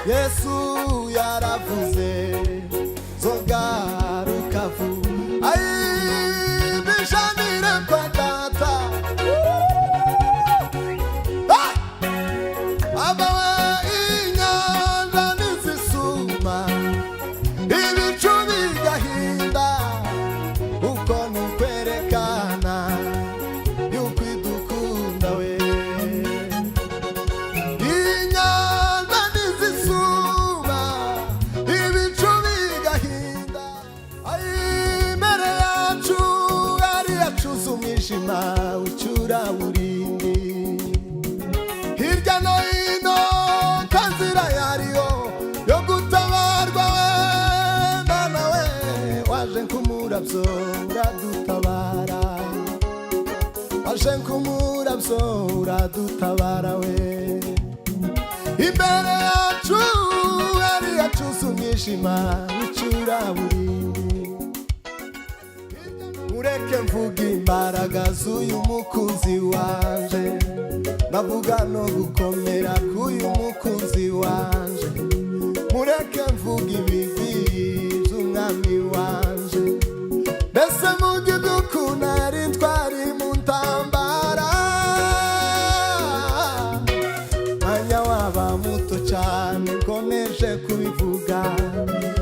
Yesu yaravuze zogaruka vuba. Ayi, mbijanire kwa data. Ah! Abawe inyanja nizisuma, ibicu bigahinda, uko nukwerekana yuko idukunda we. Inyanja nizisuma, ibicu bigahinda. Ai, imbere yacu ari yacuze umwijima ucuraburindi, hirya no hino nta nzira yariyo yo gutabarwa we. Mana we, waje nk'umurabyo uradutabara, waje nk'umurabyo uradutabara we. Imbere yacu yari yacuze umwijima w'icuraburindi. Mureke mvuga imbaraga z'uyu mukunzi wanje, ndavuga no gukomera k'uyu mukunzi wanje. Mureke mvuga ibigwi by'umwami wanje, mbese mvuge iby'ukuntu ari twari mu ntambara. Mwanya waba muto cyane, nkomeje kubivuga.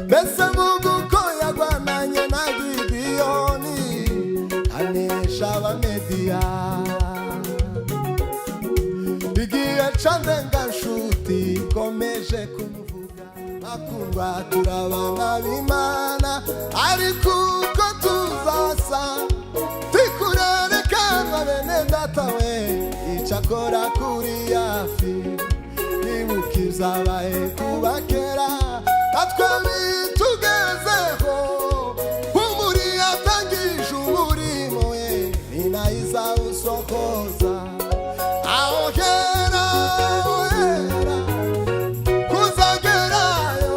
Mbese mvuga uko yagwananye na Gidiyoni, anesha Abamediya. Igihe candenga nshuti, nkomeje kumuvuga. Bakundwa, turabana b'Imana, ariko uko tuzasa tikurerekanwa, bene data we. Icakora kuri hafi, nibuka ibyabaye kuba kera, natwe bitugezeho. Umuri yatangije umurimo we, ni nayo izawusokoza. Aho hera, aho hera kuzagerayo,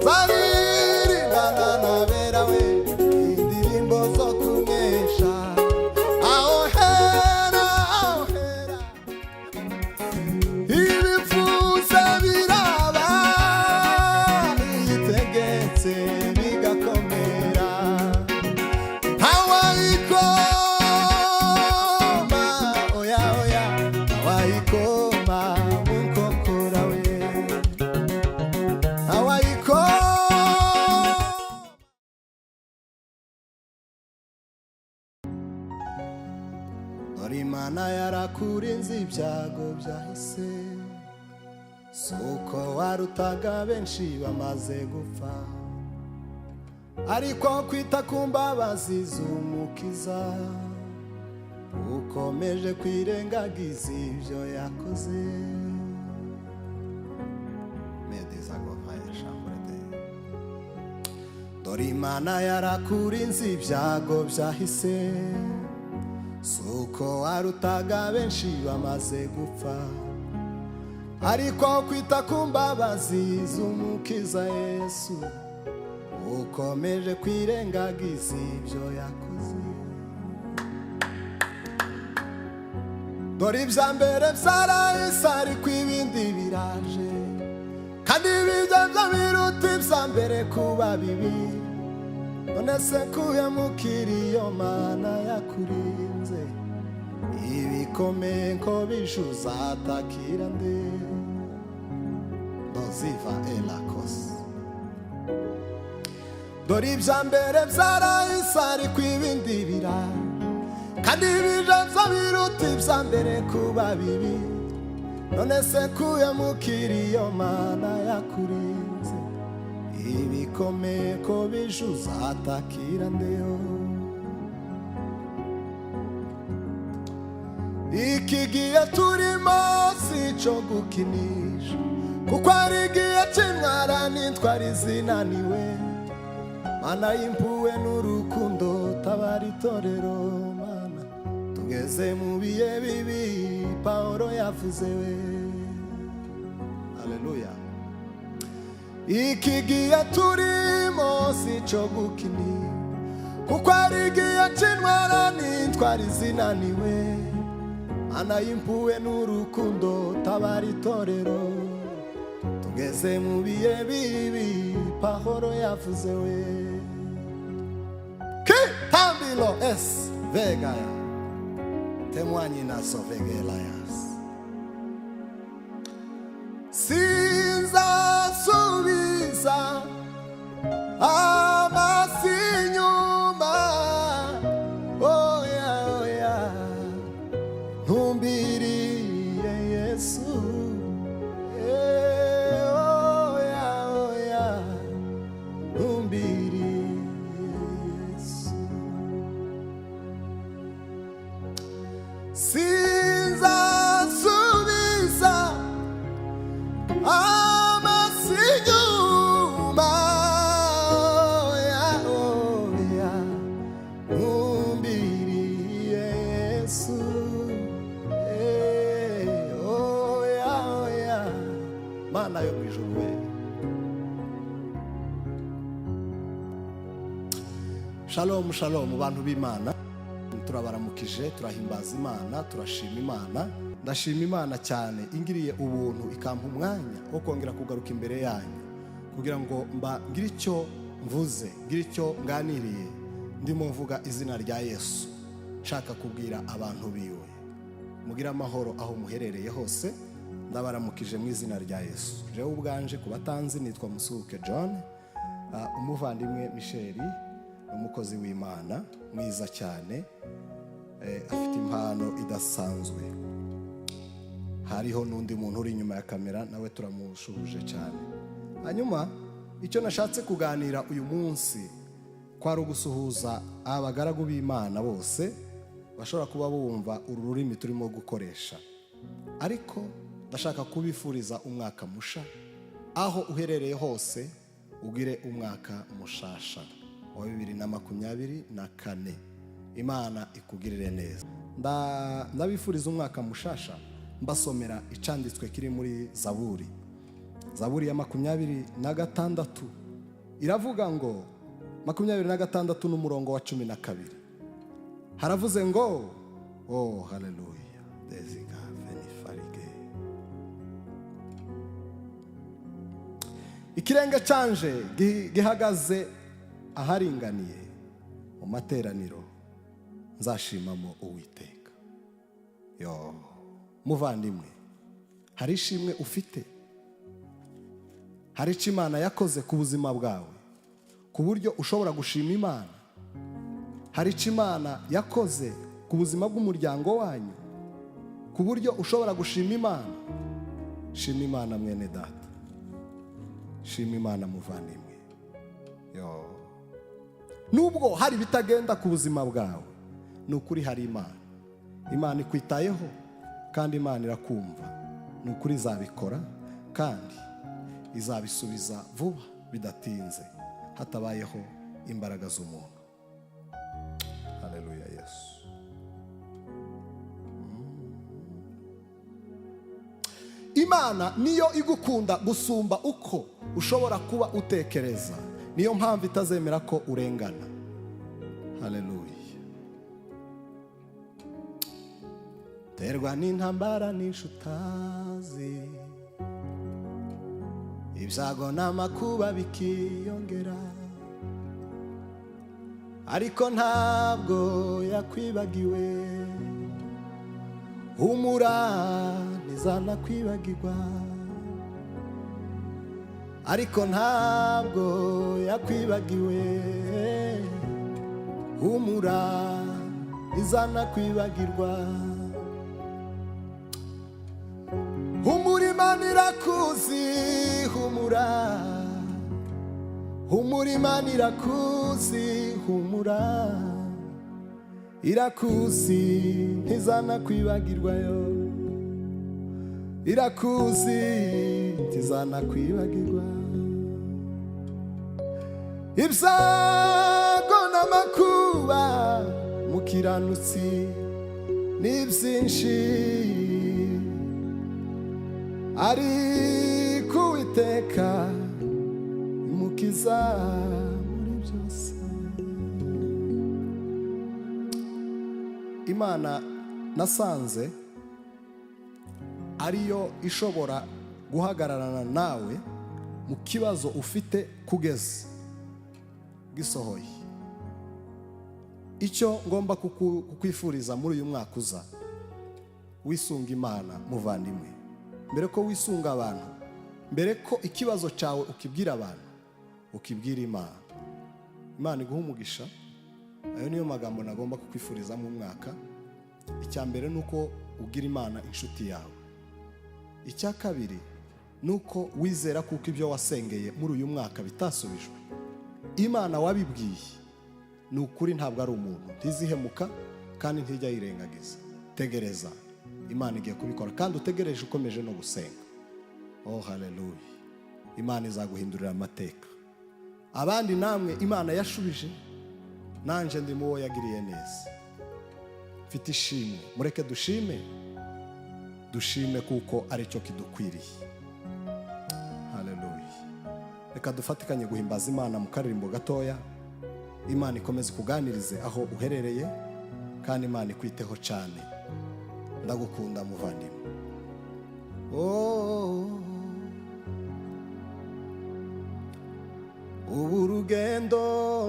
zaririmbana nabera we indirimbo zo kunesha. Aho hera, aho hera, ibifuza biraba, itegetse bigakomera. Ntawayikoma, oya oya, ntawayikoma mu nkokora we, ntawayikoma. Dore Imana yarakurinze ibyago byahise, si uko warutaga benshi bamaze gupfa, ariko kwita ku mbabazi z'Umukiza, ukomeje kwirengagiza ibyo yakoze. Dore Imana yarakurinze ibyago byahise, si uko warutaga benshi bamaze gupfa, ariko kwita ku mbabazi z'Umukiza Yesu, ukomeje kwirengagiza ibyo yakoze. Dore ibya mbere byarahise, ariko ibindi biraje, kandi ibijya byo biruta ibya mbere kuba bibi. None se kuyamukira iyo Mana yakurinze ibikomeye ko bishuza, atakira nde? Doziva elakosi. Dore ibya mbere byarahise, ariko ibindi biraje, kandi ibije byo biruta ibya mbere kuba bibi. None se kuyamukira iyo Mana yakurinze ibikomeye ko bijuza, atakira ndeyo? Iki gihe turimo si icyo gukinisha, kuko ari igihe cy'intwara n'intwari zinaniwe. Mana y'impuhwe n'urukundo, tabara itorero. Mana, tugeze mu bihe bibi Pawulo yavuze we. Haleluya! Iki gihe turimo si icyo gukinisha, kuko ari igihe cy'intwara n'intwari zinaniwe. Mana y'impuhwe n'urukundo, tabara itorero. Ugeze mu bihe bibi, Pahoro yavuze we kitambilo es vegaya temwanyinaso vegelayas. Sinzasubiza amaso inyuma, oya, oya, ntumbiriye Yesu. Eh, oya, oya, ntumbiriye Yesu. Sinzasubiza amaso inyuma, oya, oya, ntumbiriye Yesu. Eh, oya, oya, Mana yo mu ijuru we. Shalom, shalom, bantu b'Imana. Turabaramukije, turahimbaza Imana, turashima Imana. Ndashima Imana cyane ingiriye ubuntu, ikampa umwanya wo kongera kugaruka imbere yanyu kugira ngo mba ngire icyo mvuze, ngire icyo nganiriye, ndimo mvuga izina rya Yesu, nshaka kubwira abantu biwe. Mugire amahoro aho muherereye hose. Ndabaramukije mu izina rya Yesu. Jewe ubwanje, ku batanzi, nitwa Musuhuke John. Umuvandimwe Michel ni umukozi w'Imana mwiza cyane, afite impano idasanzwe. Hariho n'undi muntu uri inyuma ya kamera, nawe turamushuhuje cyane. Hanyuma icyo nashatse kuganira uyu munsi kwari ugusuhuza abagaragu b'Imana bose bashobora kuba bumva uru rurimi turimo gukoresha, ariko ndashaka kubifuriza umwaka musha. Aho uherereye hose, ugire umwaka mushasha wa 2024. Imana ikugirire neza. Ndabifuriza umwaka mushasha mbasomera icanditswe kiri muri Zaburi, Zaburi ya 26. Iravuga ngo, 26 n'umurongo wa 12, haravuze ngo, oh haleluya, deziga venifarige: "Ikirenge canje gihagaze aharinganiye, mu materaniro nzashimamo Uwiteka." Yo muvandimwe, hari ishimwe ufite, hari icyo Imana yakoze ku buzima bwawe ku buryo ushobora gushima Imana? Hari icyo Imana yakoze ku buzima bw'umuryango wanyu ku buryo ushobora gushima Imana? Shima Imana, mwene data. Shima Imana, muvandimwe. Yo, nubwo hari ibitagenda ku buzima bwawe, ni ukuri hari Imana. Imana ikwitayeho kandi Imana irakumva. Ni ukuri izabikora kandi izabisubiza vuba bidatinze, hatabayeho imbaraga z'umuntu. Haleluya, Yesu. Imana niyo igukunda gusumba uko ushobora kuba utekereza. Niyo mpamvu itazemera ko urengana. Haleluya. Terwa n'intambara n'inshutazi, ibyago n'amakuba bikiyongera, ariko ntabwo yakwibagiwe. Humura, ntizanakwibagirwa. Ariko ntabwo yakwibagiwe. Humura, ntizanakwibagirwa. Humura, Imana irakuzi. Humura, humura, Imana irakuzi. Humura, irakuzi, ntizanakwibagirwa. Yo irakuzi, ntizanakwibagirwa. Ibyago n'amakuba, mukiranutsi, ni byinshi, ariko Uwiteka imukiza muri byose. Imana nasanze ariyo ishobora Guhagararana nawe mu kibazo ufite kugeza gisohoye. Icyo ngomba kukwifuriza muri uyu mwaka uza, wisunga Imana, muvandimwe. Mbere ko wisunga abantu, mbere ko ikibazo cyawe ukibwira abantu, ukibwira Imana. Imana iguha umugisha. Ayo niyo magambo nagomba kukwifuriza mu mwaka. Icya mbere ni uko ugira Imana inshuti yawe. Icya kabiri ni uko wizera kuko ibyo wasengeye muri uyu mwaka bitasubijwe, Imana wabibwiye ni ukuri, ntabwo ari umuntu, ntizihemuka kandi ntijya yirengagiza. Tegereza, Imana igiye kubikora, kandi utegereje ukomeje no gusenga. Oh, haleluya! Imana izaguhindurira amateka. Abandi namwe Imana yashubije, nanjye ndi mu wo yagiriye neza, mfite ishimwe. Mureke dushime, dushime kuko aricyo kidukwiriye. Haleluya! Reka dufatikanye guhimbaza Imana mu karirimbo gatoya. Imana ikomeze kuganirize aho uherereye, kandi Imana ikwiteho cyane. Ndagukunda, muvandimwe. Oh. Ubu urugendo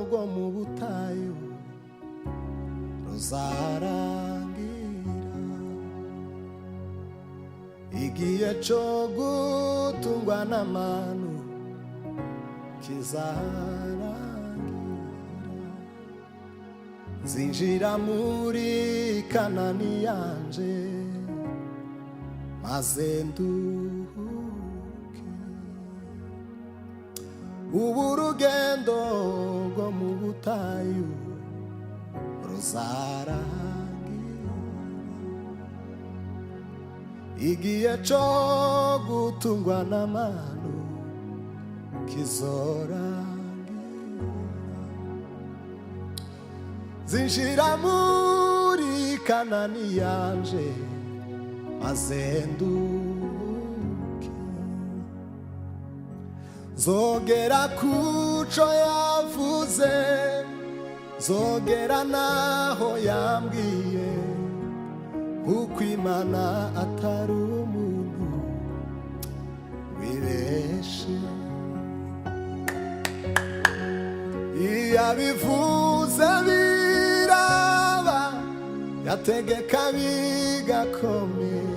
rwo mu butayu ruzarangira, igihe cyo gutungwa n'amanu kizarangira, nzinjira muri Kanani yanje maze nduhuke. Ubu urugendo rwo mu butayu ruzarangira, igihe cyo gutungwa n'amanu kizorangira, zinjira muri Kanani yanje maze nduhuke. Nzogera kuco yavuze, nzogera naho yambwiye, kuko Imana atari umuntu wibeshe. Iyo abivuze biraba, yategeka bigakomera.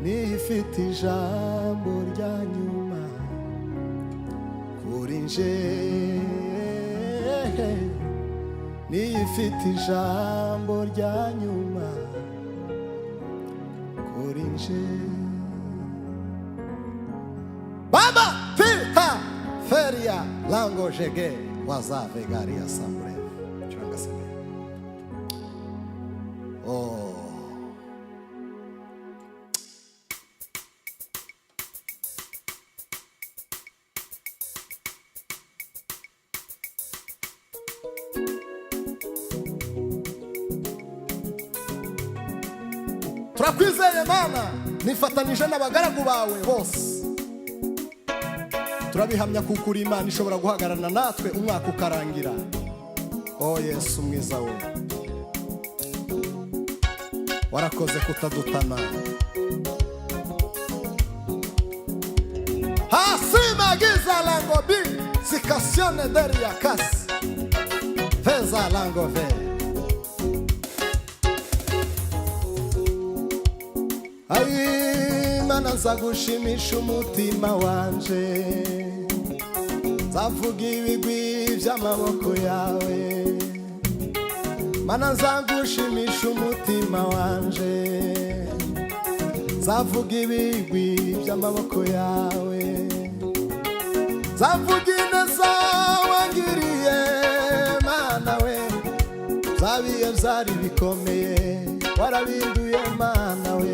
Niyo ifite ijambo rya nyuma kuri nje, niyo ifite ijambo rya nyuma kuri nje. Baba pita feria lango jege wazave garia sambre cyangwa se. Oh. Turakwizeye Mana, nifatanije n'abagaragu bawe bose, turabihamya kuko uri Imana ishobora guhagararana natwe umwaka ukarangira. Oh Yesu mwiza we, warakoze kutadutana. Hasimagiza lango bi sikasione deria kasi veza lango ve. Ai Mana, nzagushimisha umutima wanje, nzavuga ibigwi by'amaboko yawe. Mana, nzagushimisha umutima wanje, nzavuga ibigwi by'amaboko yawe, nzavuga ineza wangiriye. Mana we, byabiye byari bikomeye, warabinduye. Mana we,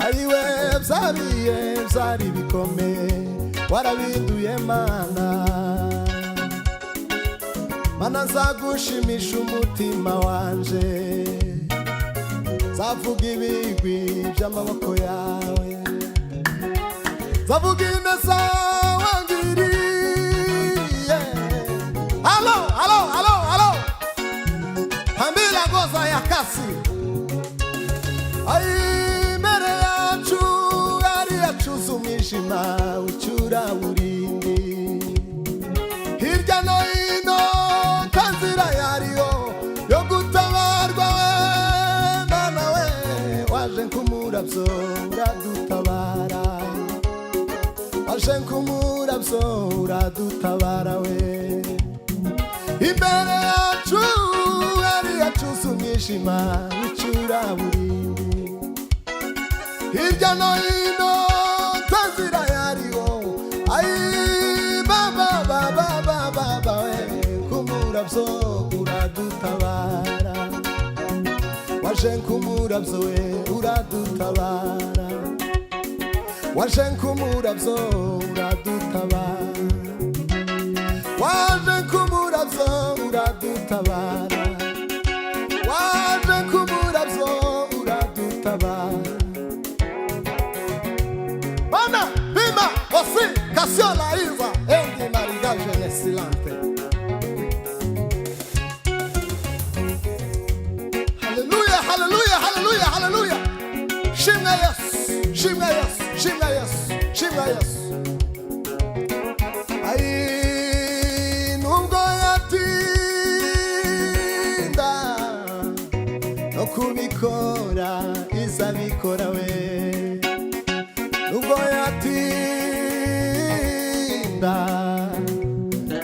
ariwe, byabiye byari bikomeye, warabinduye. Mana, Mana, nzagushimisha umutima wanje, nzavuga ibigwi by'amaboko yawe, nzavuga ineza wangiriye. Alo, alo, alo, alo, hambila goza ya kasi. Ai, mbere yacu. umwijima w'icuraburindi. Hirya no hino nta nzira yariyo yo gutabarwa we. Mana we, waje nk'umurabyo uradutabara, waje nk'umurabyo uradutabara we. Imbere yacu hari yacuze umwijima w'icuraburindi, hirya no hino nta nzira yariho. Ayi baba baba baba baba we, nk'umurabyo uradutabara, waje nk'umurabyo we uradutabara, waje nk'umurabyo uradutabara, waje nk'umurabyo uradutabara, waje nk'umurabyo uradutabara. Bana bima osi kasiola iza endi marigaje nesilante. Haleluya, haleluya, haleluya, haleluya! Shimwa Yesu, shimwa Yesu, shimwa Yesu, shimwa Yesu! Ayi, nubwo yatinda no kubikora, izabikora we. Nubwo yatinda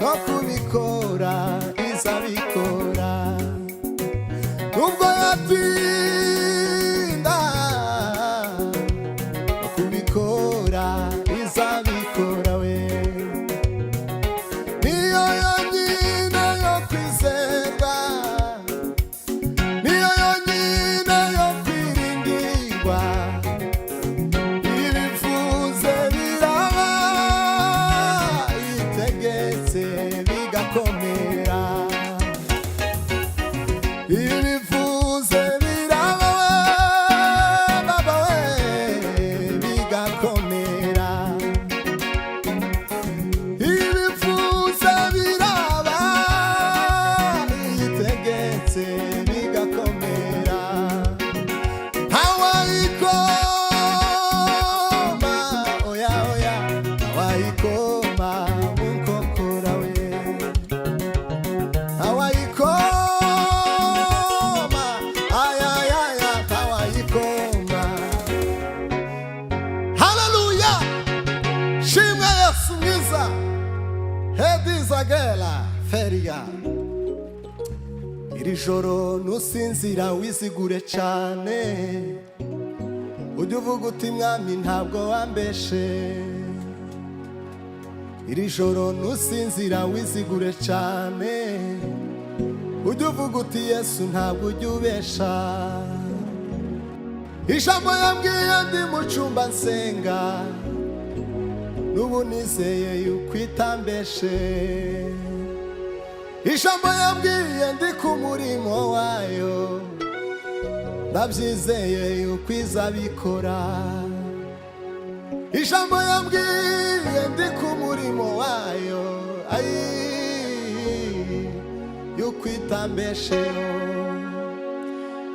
no kubikora, izabikora. Nubwo yatinda no kubikora, izabikora we. Niyo yonyine yo kwizerwa, niyo yonyine yo kwiringirwa. Ibivuze biraba, itegetse bigakomera. Ibivuze biraba baba we, bigakomera. Ibivuze biraba, itegetse bigakomera. Ntawayikoma, oya oya, ntawayikoma mu nkokora we. Ntawayikoma, ayayaya, ntawayikoma. Haleluya! Shimwa Yesu mwiza. Hedizagela feria. Iri joro nusinzira wizigure cane, ujya uvuga uti: "Mwami, ntabwo wambeshe." Iri joro nusinzira wizigure cane, ujya uvuga uti: "Yesu, ntabwo ujya ubesha." Ijambo yambwiye ndi mu cyumba nsenga, n'ubu nizeye yuko itambeshe. Ijambo yambwiye ndi ku murimo wayo, ndabyizeye yuko izabikora. Ijambo yambwiye ndi ku murimo wayo, ayi, yuko itambesheho.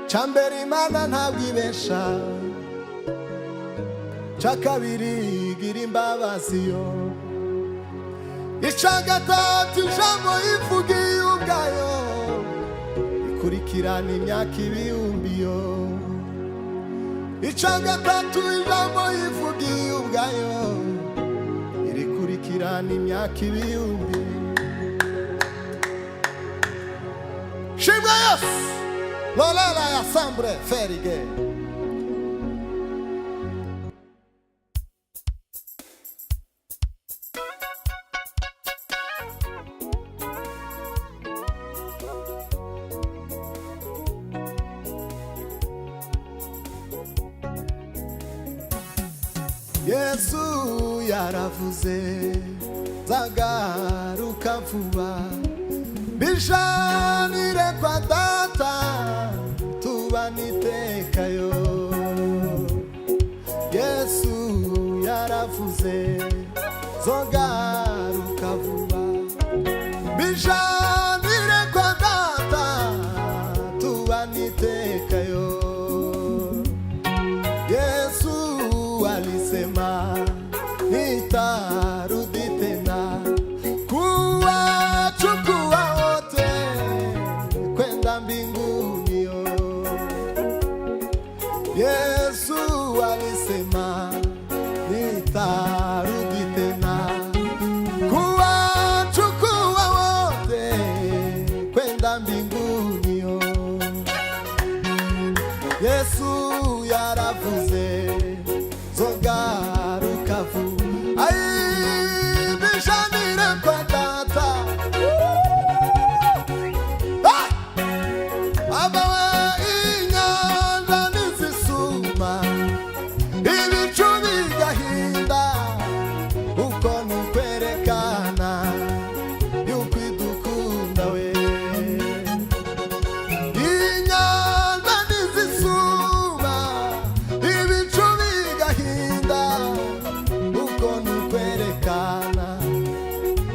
Cya mbere, Imana ntabwo ibesha. Cya kabiri, igira imbabazi yo. Icya gatatu, ijambo ivugiye ubwayo ikurikirana imyaka ibihumbi yo. Icya gatatu, ijambo yivugiye ubwayo irikurikirana imyaka ibihumbi. Shimwa Yesu! Lolela ya sambre ferige. Yesu yaravuze: "Nzagaruka vuba, bishanire kwa Data, tubanitekayo." Yesu yaravuze: "Nzogaruka vuba, bishanire kwa Data, tubanitekayo." Yesu alisema Nitarudi tena kuwachukua wote kwenda mbinguni. Oh. Yesu alisema nitarudi tena kuwachukua wote kwenda mbinguni. Oh. Yesu yaravuze nzogaruka vuba, ai mbijanire kwa Data. Ah! Abawe inyanja nizisuma, ibicu bigahinda, uko nukwerekana yuko idukunda we. Inyanja nizisuma, ibicu bigahinda, uko nukwerekana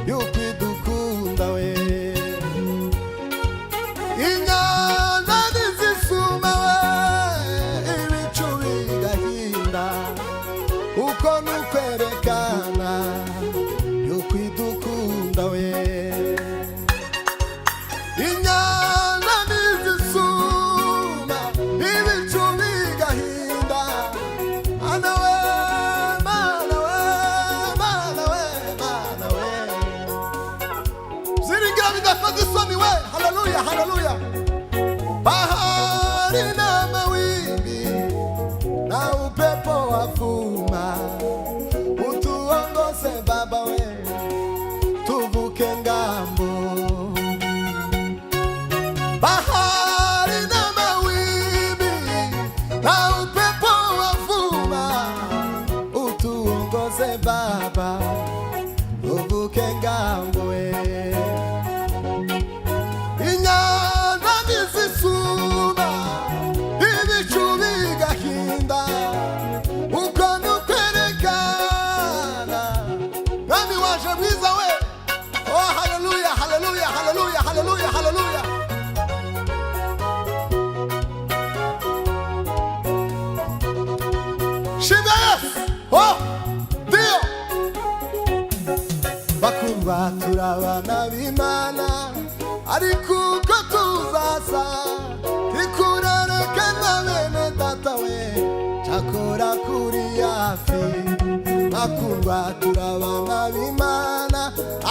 yuko idukunda we. Inyanja nizisuma we, ibicu bigahinda, uko nukwerekana yuko idukunda we. Inyanja nizisuma, ibicu bigahinda, ana we, mana we, mana we, mana we, ziringira bidakoze isoni we. Haleluya, haleluya! Bahari na mawimbi na upepo wavuma, utuongoze Baba we, tuvuke ngambo. Bahari na mawimbi na upepo wavuma, utuongoze Baba, tuvuke ngambo we. Inyanja nizisuma, ibicu bigahinda, uko nukwerekana mwami waje mwiza we. Oh, haleluya, haleluya, haleluya, haleluya, haleluya! Shimwa Yesu! Oh, ndio! Bakundwa, turabana b'Imana, ariko uko tuzasa ntikurerekana bene Data we, cyakora kuri hafi. Bakundwa, turabana b'Imana,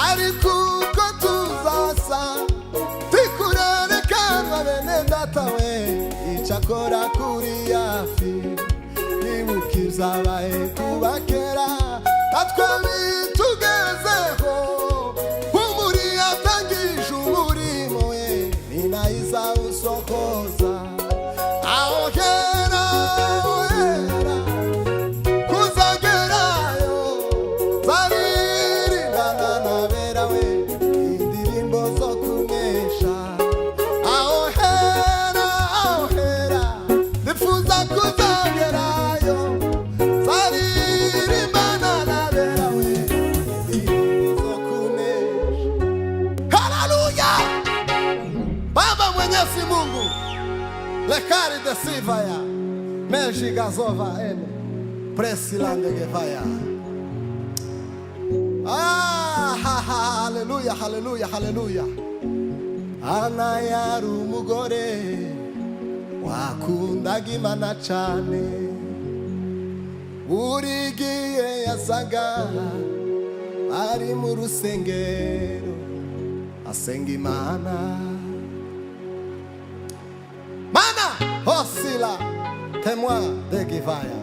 ariko uko tuzasa ntikurerekana bene Data we, icyakora kuri hafi. Nibuka ibyabaye kuba kera, natwe bitugezeho. Umuri yatangije umurimo we, ni nayo izawusohoza. Aho hera, aho hera kuzagerayo, zaririmbana n'abera we indirimbo zo kunesha. Aho hera, aho hera ndifuza kuzagerayo, zaririmbana n'abera we indirimbo zo kunesha. Haleluya! Baba Mwenyezi Mungu lekari de sivaya mejigazova ene presilandegevaya. Ah, ha, ha, haleluya, haleluya, haleluya! Ana yari umugore wakundaga Imana cyane. Buri gihe yasaga ari mu rusengero asenga Imana. Mana hosila témoin de givaya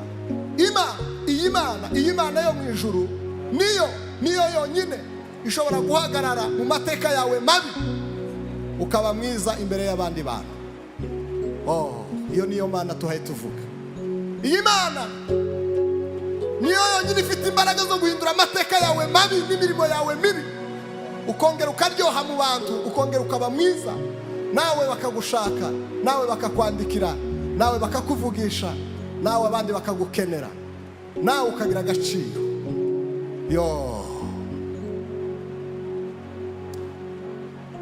ima. Iyi Mana, iyi Mana yo mu ijuru, niyo yonyine ishobora guhagarara mu mateka yawe mabi, ukaba mwiza imbere y'abandi bantu. Oh, iyo niyo Mana tuhaye tuvuga. Iyi Mana niyo yonyine ifite imbaraga zo guhindura amateka yawe mabi n'imirimo yawe mibi, ukongera ukaryoha mu bantu, ukongera ukaba mwiza, nawe bakagushaka, nawe bakakwandikira, nawe bakakuvugisha, nawe abandi bakagukenera, nawe ukagira agaciro. Yo,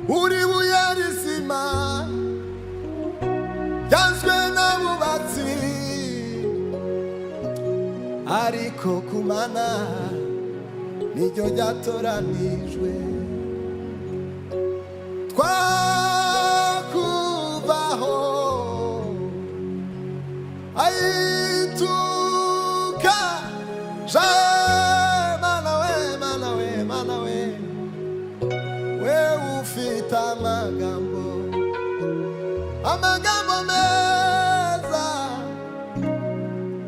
uri buye rizima ryanzwe n'abubatsi, ariko ku Mana Niryo ryatoranijwe. Twakuvaho ayituka je. Mana we, Mana we, Mana we, we ufite amagambo, amagambo meza,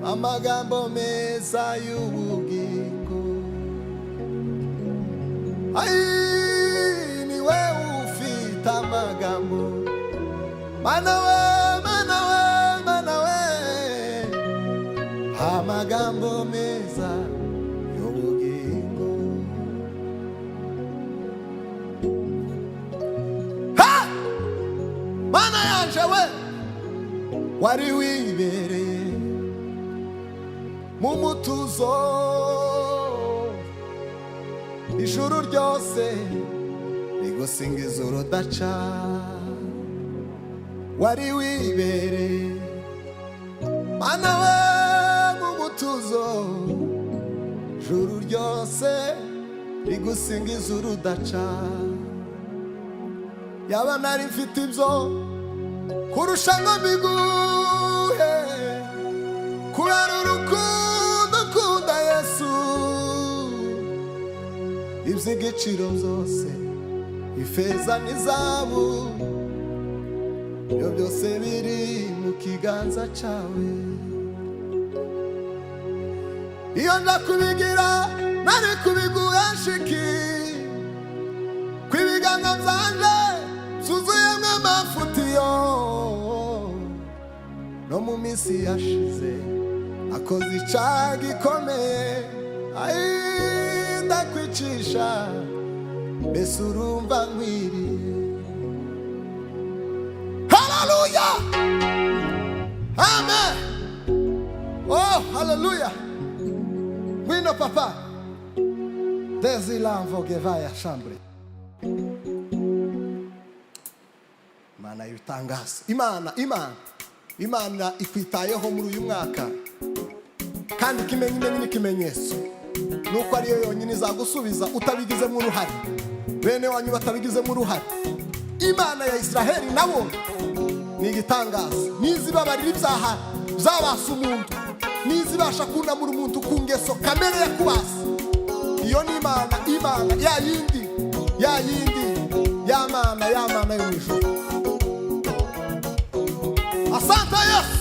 amagambo meza y'ubugingo. Ai, ni we ufite amagambo, Mana we, Mana we, Mana we, amagambo meza y'ubugingo. Ha! Mana yanje we, wari wibereye mu mutuzo, ijuru ryose rigusingiza urudaca. Wari wibereye, Mana we, mu mutuzo, ijuru ryose rigusingiza urudaca. Yaba nari mfite ibyo kurusha ngo mbiguhe, kubera urukundo ukunda Yesu, iby'igiciro byose, ifeza n'izahabu, ibyo byose biri mu kiganza cyawe. Iyo nza kubigira nari kubiguha shiki, ko ibiganza byanje byuzuyemo amafutiyo. No mu minsi yashize akoze icyaha gikomeye, ayi, ndakwicisha, mbese urumva nkwiriye? Haleluya, amen. Oh, haleluya! Ngwino papa desilamvogevaya chambre. Imana ibitangaza, Imana, Imana, Imana ikwitayeho muri uyu mwaka, kandi ikimenyimenyi n'ikimenyetso nuko ariyo yonyine izagusubiza utabigizemo uruhare, bene wanyu batabigizemo uruhare. Imana ya Israheli nabo ni igitangaza. Nizibabarira ibyaha byabasa umuntu, nizibasha kunamura umuntu ku ngeso kamere yakubasa. Iyo ni Imana, Imana ya yindi, ya yindi, ya Mana, ya Mana yo mu ijuru. Asante Yesu.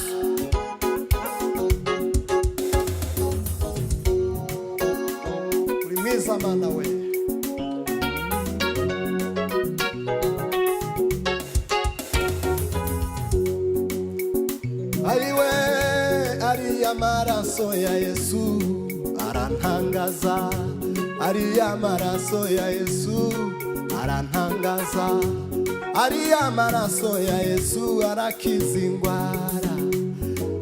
Uri mwiza Mana we. Ariwe, ariya maraso ya Yesu arantangaza, ariya maraso ya Yesu arantangaza, ariya maraso ya Yesu arakiza ingwara,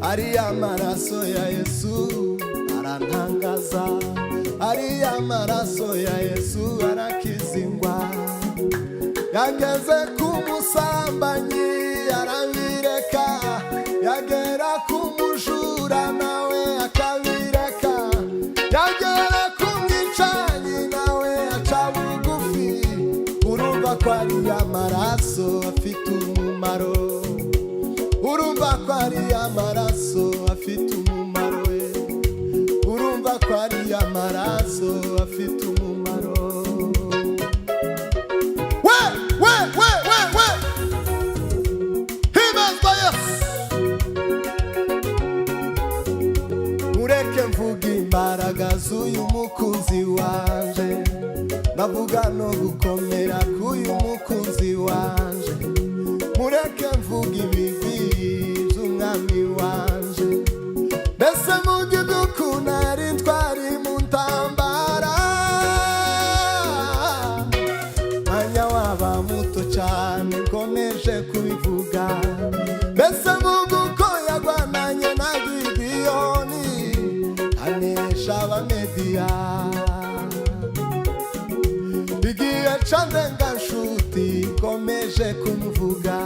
ariya maraso ya Yesu arantangaza, ariya maraso ya Yesu arakiza ingwara. Yageze ku musambanyi arabireka, yagera ku mujura nawe akabireka, yagera ku mwicanyi nawe aca bugufi. Urumva ko ariya maraso afite umumaro, urumva ko ariya maraso afite umumaro we, urumva ko ariya maraso afite umumaro we, we, we, we, we. Himazwa Yesu. Mureke mvuga imbaraga z'uyu mukunzi wanje, ndavuga no gukomera k'uyu mukunzi wanje. Mureke mvuga ibigwi by'umwami wanje, mbese mvuga iby'ukuntu ari twari mu ntambara. Mwanya waba muto cyane nkomeje kubivuga, mbese mvuga uko yagwananye na Gidiyoni anesha Abamediya. Igihe candenga nshuti nkomeje kumuvuga,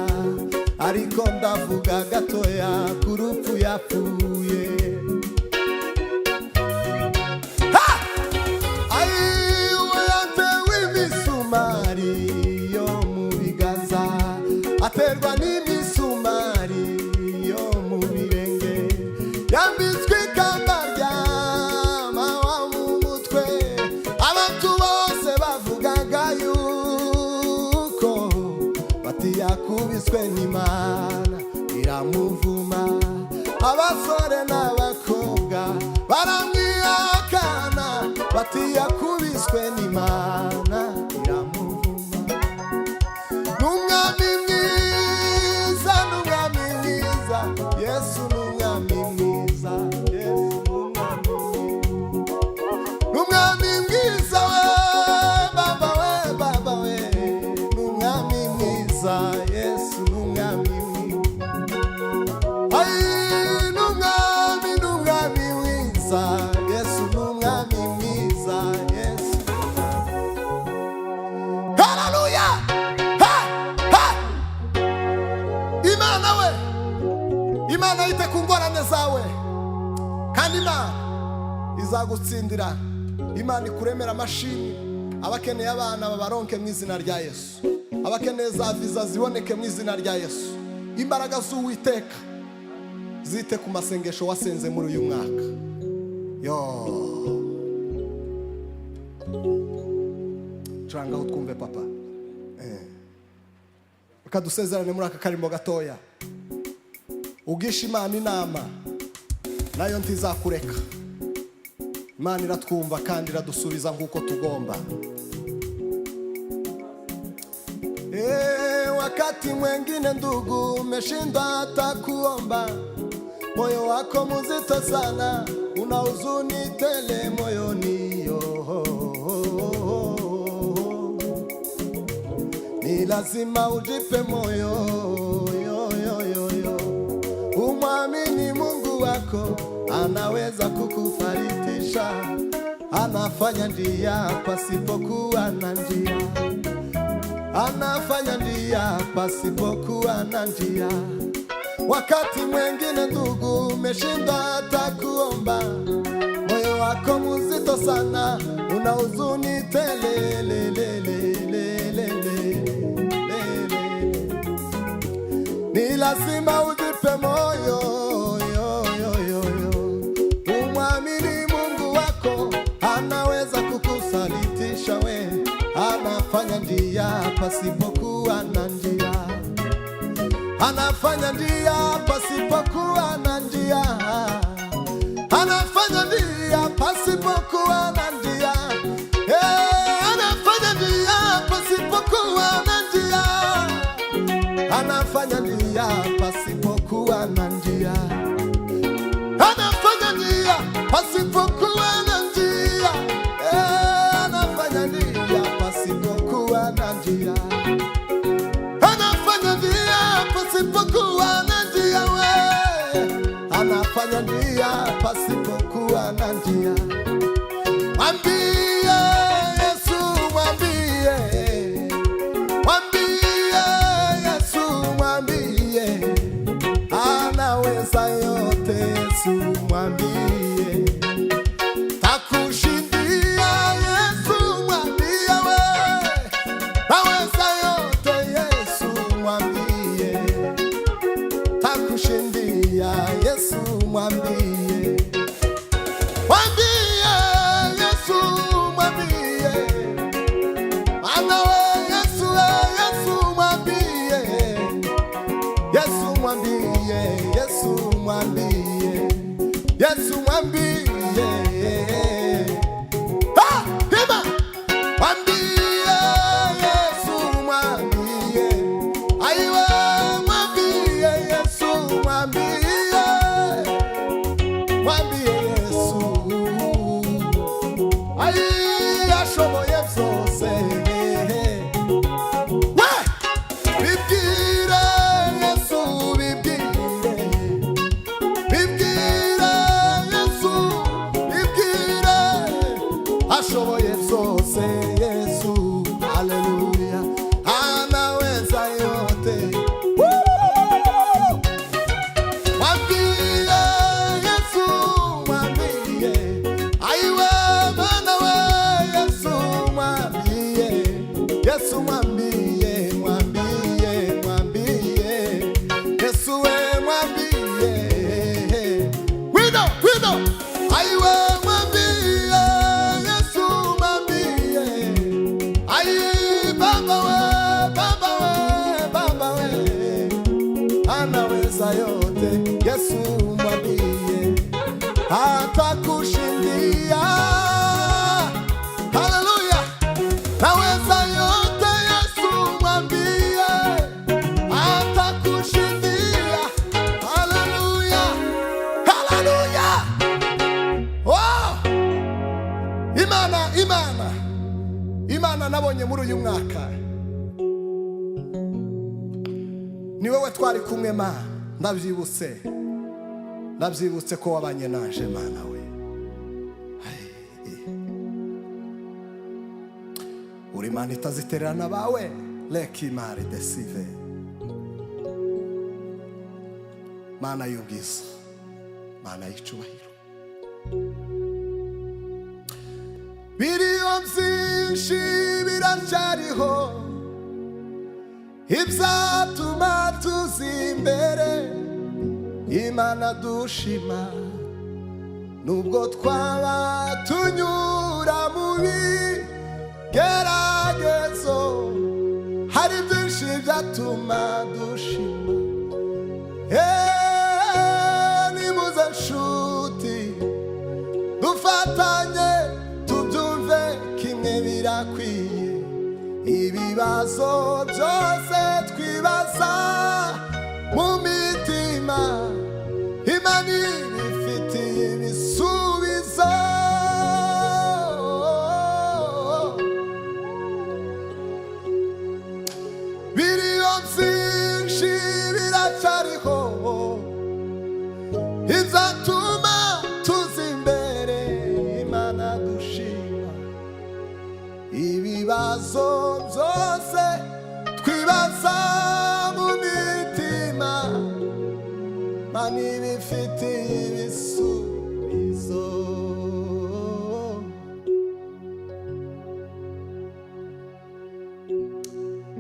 ariko ndavuga gatoya ku rupfu yapfuye. Ha! Ai, Aterwa n'imisumari yo mu birenge, yambitswe ikamba ry'amahwa mu mutwe. Abantu bose bavugaga yuko bati yakubiswe n'Imana iramuvuma. Abasore n'abakobwa baramwihakana, bati yakubiswe n'Imana iramuvuma. N'umwami mwiza, n'umwami mwiza, Yesu n'umwami mwiza, Yesu n'umwami mwiza, n'umwami mwiza we, baba we, baba we, n'umwami mwiza, Yesu n'umwami mwiza. Ay, n'umwami, n'umwami mwiza, Yesu n'umwami mwiza, Yesu. Haleluya! Ha ha! Imana we, Imana yite ku ngorane zawe, kandi Imana izagutsindira. Imana ikuremera amashimwe. Abakeneye abana babaronke mu izina rya Yesu. Abakeneye za viza ziboneke mu izina rya Yesu. Imbaraga z'Uwiteka zite ku masengesho wasenze muri uyu mwaka. Yo, curanga aho twumve, papa. Reka dusezerane muri aka karimo gatoya. Ugisha Imana inama, nayo ntizakureka. Imana iratwumva kandi iradusubiza nk'uko tugomba. Wakati mwengine ndugu, umeshindwa hata kuomba, moyo wako mzito sana, una huzuni tele moyoni, yo. Ni lazima ujipe moyo, yo, yo, yo, yo. Umwamini Mungu wako, anaweza kukufaritisha, anafanya njia pasipokuwa na njia, anafanya njia pasipokuwa na njia. Wakati mwengine ndugu, umeshindwa hata kuomba, moyo wako mzito sana, una huzuni tele le, le, le, le, le, le, le, le. Ni lazima ujipe moyo, yo, yo, yo, yo. Umwamini Mungu wako, anaweza kukusalitisha we, anafanya njia pasipokuwa na njia, anafanya njia pasipokuwa na njia, anafanya njia pasipokuwa na njia. Anafanya njia pasipokuwa na njia, anafanya njia pasipokuwa na njia, anafanya njia pasipokuwa na njia. Anafanya njia pasipokuwa na njia, anafanya njia pasipokuwa na njia we, anafanya njia pasipokuwa na njia. Mwambie Yesu, mwambie, mwambie Yesu, mwambie anaweza yote, Yesu mwambie takushindia, Yesu mwambie we, aweza yote, Yesu mwambie takushindia, Yesu mwambie, mwambie Yesu, mwambie Mana we Yesu, we Yesu mwambie, Yesu mwambie, Yesu mwambie, Yesu mwambie. Ha! Hima! Mwambie Yesu mwambie, aiwe mwambie Yesu mwambie, mwambie Yesu. Ai, ashoboye byose. We! Bibwire Yesu, bibwire, bibwire Yesu, bibwire, ashoboye byose Yesu, haleluya, anaweza yote. Woo! Mwambie Yesu, mwambie, aiwe Bwana we Yesu, mwambie, Yesu mwambie, mwambie, mwambie. Imana nabonye muri uyu mwaka, ni wowe twari kumwe. Ma ndabyibutse, ndabyibutse ko wabanye naje, Mana we. Ay, uri Imana itazitererana bawe. Reka imari desive, Mana y'ubwiza, Mana y'icubahiro. Biriho byinshi, biracyariho ibyatuma tuzi imbere Imana dushima, nubwo twaba tunyura mu bigeragezo. Hari byinshi byatuma dushima. Nimuze nshuti, dufatanye tubyumve kimwe, birakwiye. Ibibazo byose twibaza mu mitima, Imana ibifitiye ibisubizo. Biriho byinshi, biracyariho izatuma tuza imbere Imana dushima. Ibibazo byose twibaza mu mitima, Mana ibifitiye ibisubizo.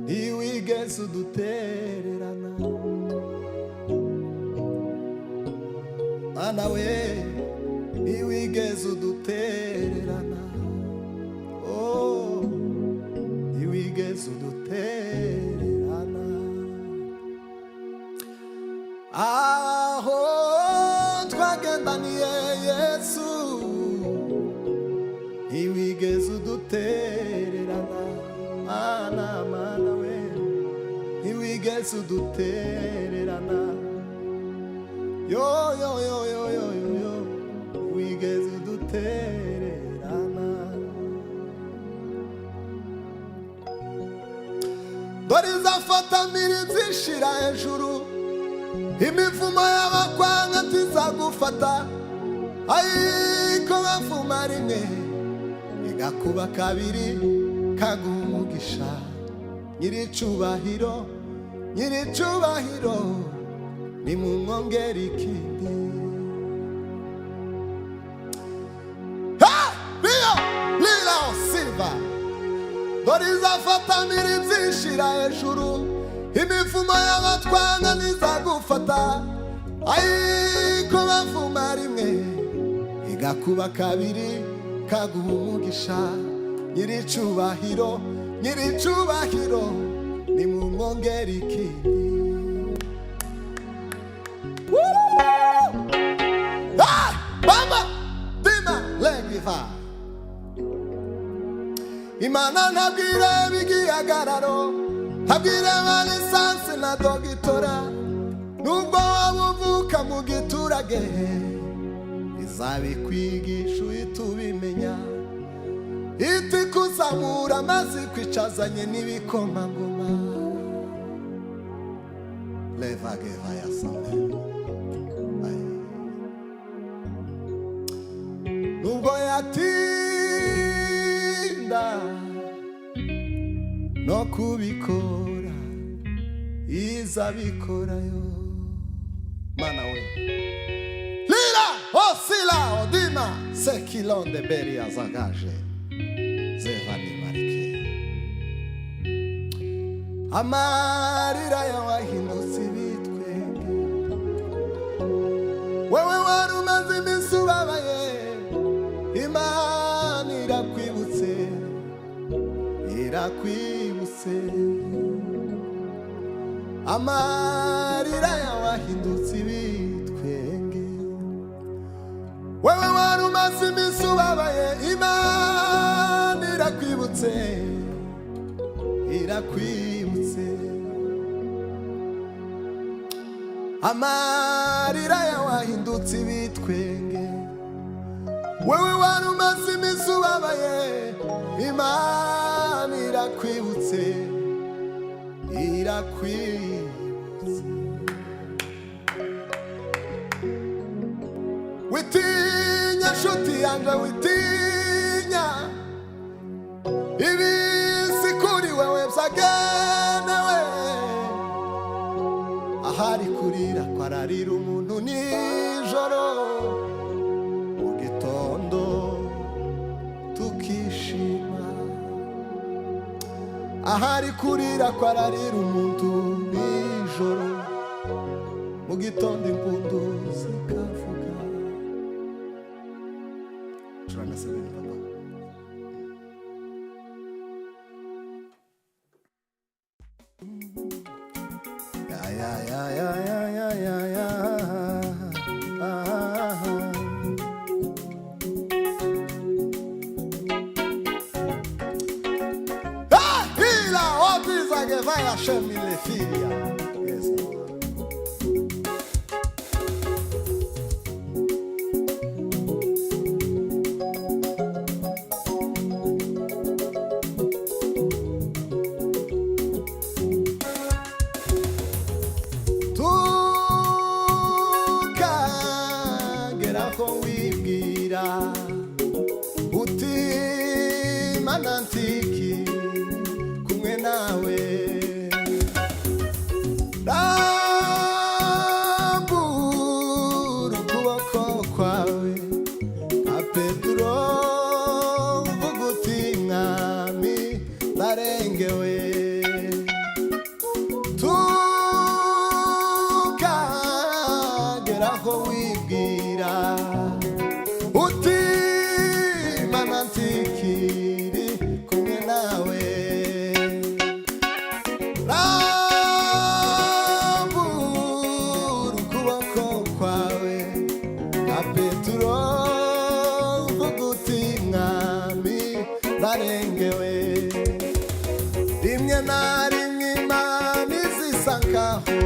Ntiwigeze udutererana, Mana we, ntiwigeze udutererana. Oh, ntiwigeze udutererana. Aho twagendaniye Yesu, ntiwigeze udutererana. Mana, Mana we, ntiwigeze udutererana. Yo, yo, yo, yo, yo, yo, yo, ntiwigeze udutererana. Dore izafata mpiri zishira hejuru, imivumo y'abakwanga ntizagufata. Ariko bavuma rimwe, igakuba kabiri, kaguha umugisha. Nyiricubahiro, nyiricubahiro, nimumwongere ikindi. Ha! Rio Lila Silva. Dore izafata mpiri byishira hejuru, imivumo y'abatwanga ntizagufata. Ariko bavuma rimwe, igakuba kabiri, kaguha umugisha. Nyiricubahiro, nyiricubahiro, nimumwongere ikindi. Woo! Ah! Baba Dima Legiva. Imana ntabwo ireba igihagararo, ntabwo ireba lisansi na dogitora. Nubwo waba uvuka mu giturage, izabikwigisha uhita ubimenya. Iti kuzamura amazi kwicazanye n'ibikomangoma. Levageva ya same. Nubwo yatinda no kubikora, izabikorayo. Mana we. Lila osila odima sekilonde beria zagaje zevani marike. Amarira yawe ahindutse ibitwenge. Wewe wari umaze iminsi ubabaye, Imana irakwibutse, irakwibutse. Amarira yawe ahindutse ibitwenge. Wewe wari umaze iminsi ubabaye, Imana irakwibutse, irakwibutse. Amarira yawe ahindutse ibitwenge. Wewe wari umaze iminsi ubabaye, Imana irakwibutse, irakwibutse. Witinya nshuti yanjye, witinya, ibisi kuri wewe byagenewe. Ahari kurira kwararira umuntu nijoro, mu gitondo tukishima. Ahari kurira kwararira umuntu nijoro, mu gitondo impundu zikavuga. Curanga sebeni, papa. Ya ya ya ya ya ya ya ya. Ah, ah. Ah, ila obiza que vai Hashem lefilia. Yes, Lord. Tukagera ko wibwira uti Mana ntiki kumwe nawe, rambura ukuboko kwawe nka Petero, uvuga uti Mwami, ndarengewe. Tukagera aho wibwira uti Mana ntikiri kumwe nawe, rambura ukuboko kwawe nka Petero, uvuga uti Mwami, ndarengewe. Rimwe na rimwe Imana izisa nkaho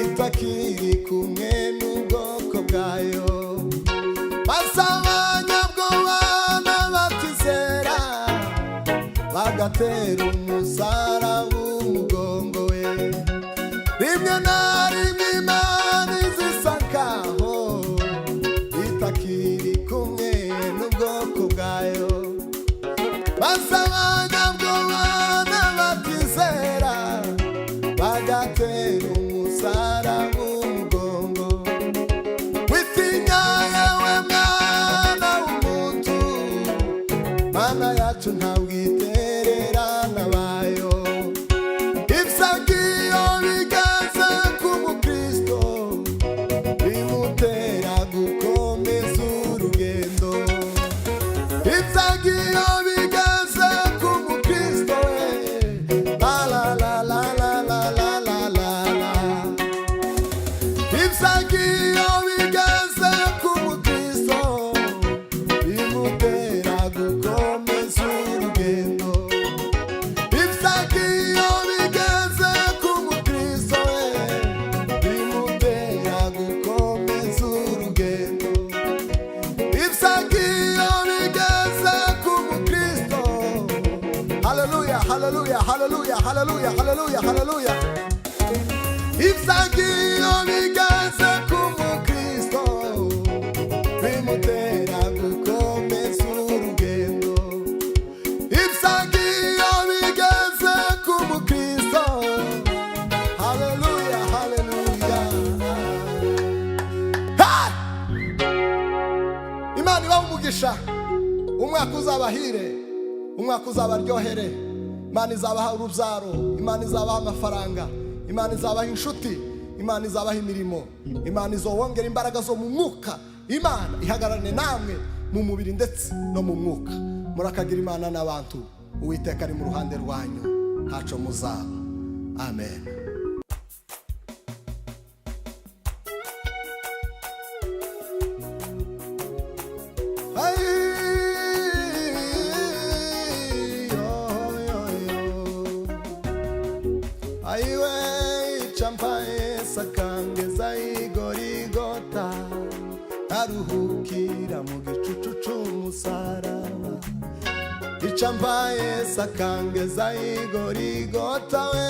itakiri kumwe n'ubwoko bwayo, maze abanyabwoba n'abatizera bagatera umusaraba umugongo we. Rimwe na rimwe Imana izisa nkaho itakiri kumwe n'ubwoko bwayo, maze abanyabwoba n'abatizera bagatera umusaraba umugongo. Witinya yewe mwana w'umuntu, Mana yacu ntabwo itererana bayo. Ibyagiyo bigeze ku mukristo bimutera gukomeza urugendo. Ibyagiyo bigeze ku mukristo we, la la la la la la la la la la. Ibyagiyo bigeze ku mukristo bimutera gukomeza urugendo. Ibyagiyo bigeze ku mukristo we bimutera gukomeza urugendo. Ibyagiyo bigeze ku mukristo. Haleluya, haleluya, haleluya, haleluya, haleluya, haleluya. Ibyagiyo bigeze ku mukristo bimutera gukomeza urugendo. Ibyagiyo bigeze ku mukristo. Haleluya, haleluya. Ha! Imana ibahe umugisha, umwaka uzabahire, umwaka uzabaryohere. Imana izabaha urubyaro, Imana izabaha amafaranga, Imana izabaha inshuti, Imana izabaha imirimo, Imana izobongera imbaraga zo mu mwuka. Imana ihagararane namwe mu mubiri ndetse no mu mwuka. Murakagira Imana n'abantu. Uwiteka ari mu ruhande rwanyu, ntaco muzaba. Amen. Ay, yo, yo, yo. Aiwe champaye sakangeza igorigota, aruhukira mu Icampa Yesu akangeza igorigota we,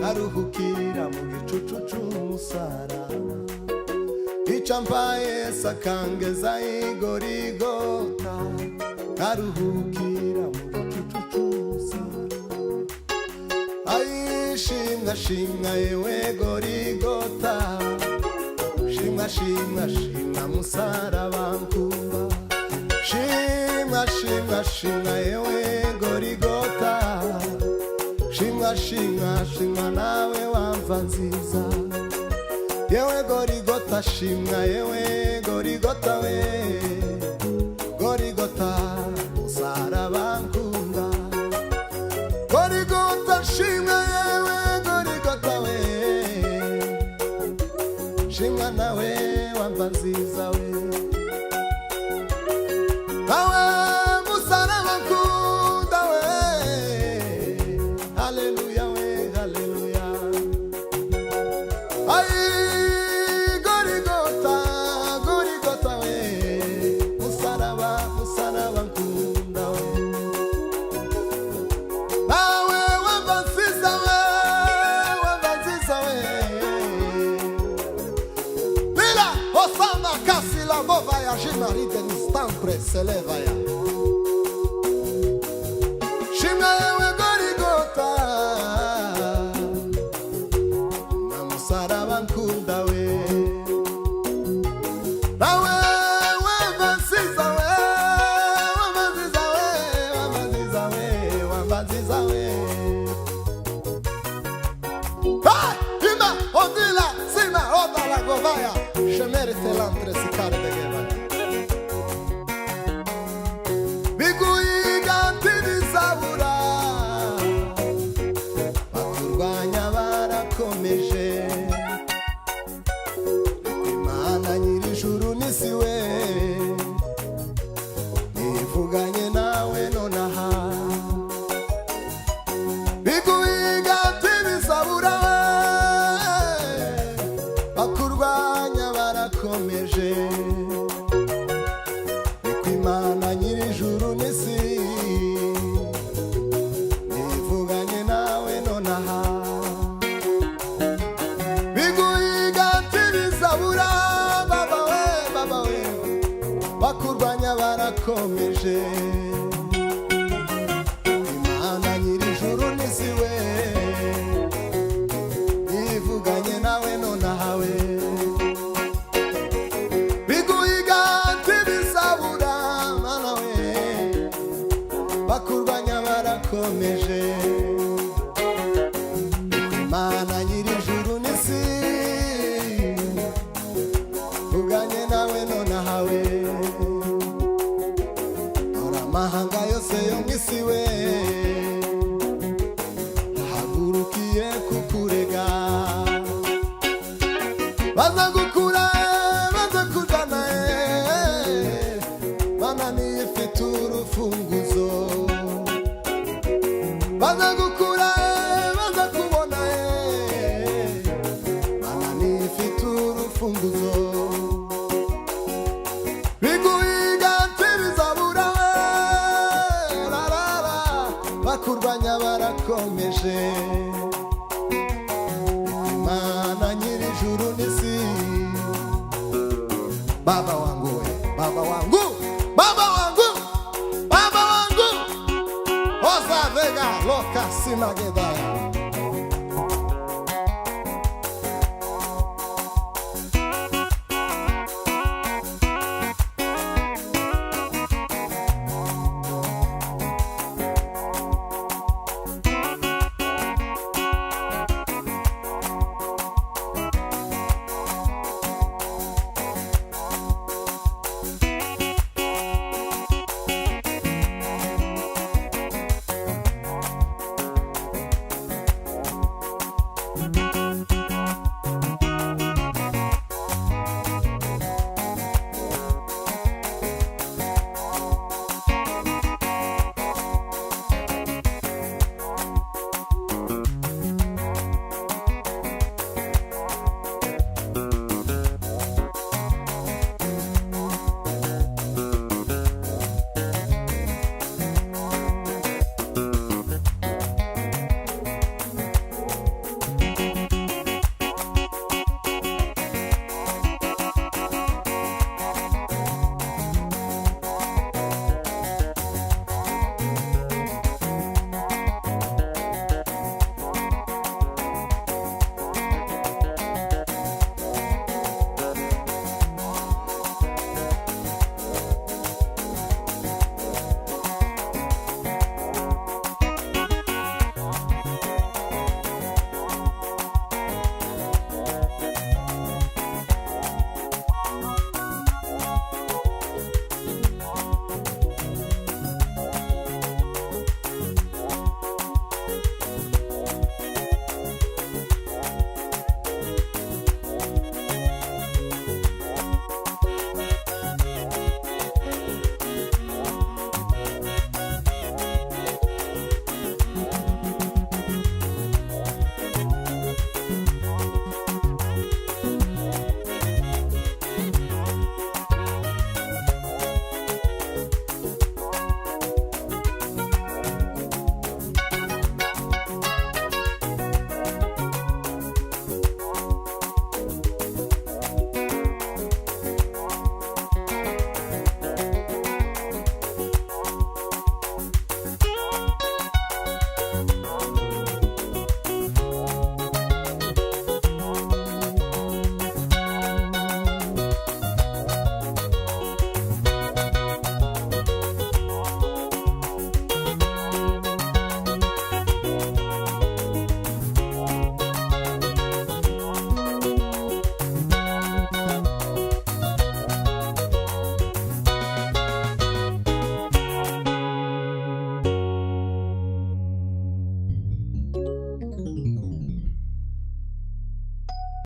aruhukira mu gicucu c'umusaraba. Icampa Yesu akangeza igorigota, aruhukira mu gicucu c'umusaraba. Ai, shimwa shimwa yewe gorigota, shimwa shimwa shimwa musaraba nkumba. Shimwa shimwa shimwa yewe gorigota, shimwa shimwa shimwa nawe wamva nziza. Yewe gorigota shimwa yewe gorigota we, gorigota musaraba nkunda. Gorigota shimwa yewe gorigota we, shimwa nawe wamva nziza we. Nawe musaraba nkunda we, haleluya we, haleluya. Ai, gorigota, gorigota we, musaraba, musaraba nkunda we. Nawe wamva nziza we, wamva nziza we. Bila osama kasila bova ya jimari denistambre seleva ya. Shimwa yewe gorigota, na musaraba nkunda we. Nawe wamva nziza we, wamva nziza we, wamva nziza we, wamva nziza we. Hey! Ima, odila, sima, odala, govaya. Shemerite lantre sikare de geva. Biguiga ntibizabura, bakurwanya barakomeje. Imana nyir'ijuru n'isi we, nivuganye nawe nonaha. Biguiga ntibizabura, bakurwanya barakomeje. Niko Imana nyir'ijuru n'isi, nivuganye nawe nonaha. Biguiga ntibizabura, baba we, baba we, bakurwanya barakomeje. Imana nyir'ijuru n'isi we, nivuganye nawe nonaha we. Biguiga ntibizabura, mana we, bakurwanya barakomeje. Imana nyir'ijuru n'isi, vuganye nawe nonaha we. Dore amahanga yose yo mu isi we, ahagurukiye kukurega. Baza gukura, baza kujana, Mana niyo ifite urufunguzo. Baza gukura, baza kubona, Mana niyo ifite urufunguzo. Biguhiga ntibizabura, la la la, bakurwanya barakomeje. Imana nyir'ijuru n'isi, baba wangu we, baba wangu, baba wangu, baba wangu. Oza vega loka simagedaya.